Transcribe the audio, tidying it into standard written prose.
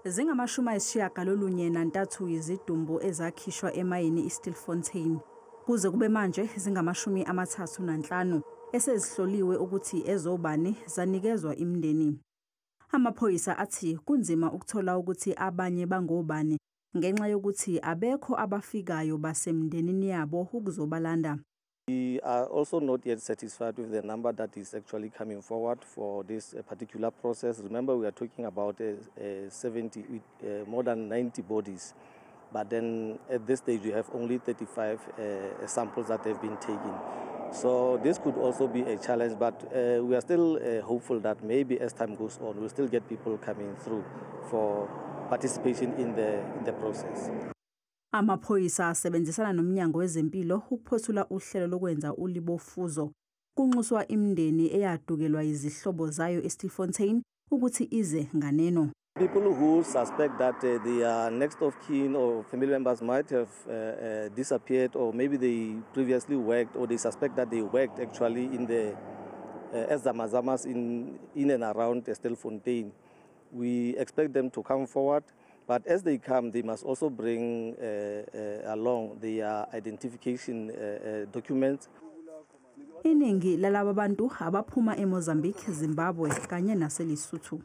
Zingu-93 izidumbu ezakhishwa emayini iStilfontein. Kuze kube manje zingama-35 esezihloliwe ukuthi ezobani, zanikezwa imindeni. Amaphoyisa athi kunzima ukuthola ukuthi abanye bangobani ngenxa yokuthi abekho abafikayo basemndenini yabo ukuzobalanda. We are also not yet satisfied with the number that is actually coming forward for this particular process. Remember, we are talking about 70, more than 90 bodies. But then at this stage, we have only 35 samples that have been taken. So this could also be a challenge, but we are still hopeful that maybe as time goes on, we'll still get people coming through for participation in the process. Amaphoyisa asebenzisana nomnyango wezempilo ukuphothula uhlelo lokwenza ulibofuzo. Kunxuswa imindeni eyadukelwa izihlobo zayo eStilfontein ukuthi ize nganeno. People who suspect that their next of kin or family members might have disappeared, or maybe they previously worked, or they suspect that they worked actually in the as zamazamas in and around Stilfontein. We expect them to come forward, but as they come, they must also bring along their identification documents. Iningi lalaba bantu abaphuma eMozambique, Zimbabwe kanye naseLesotho.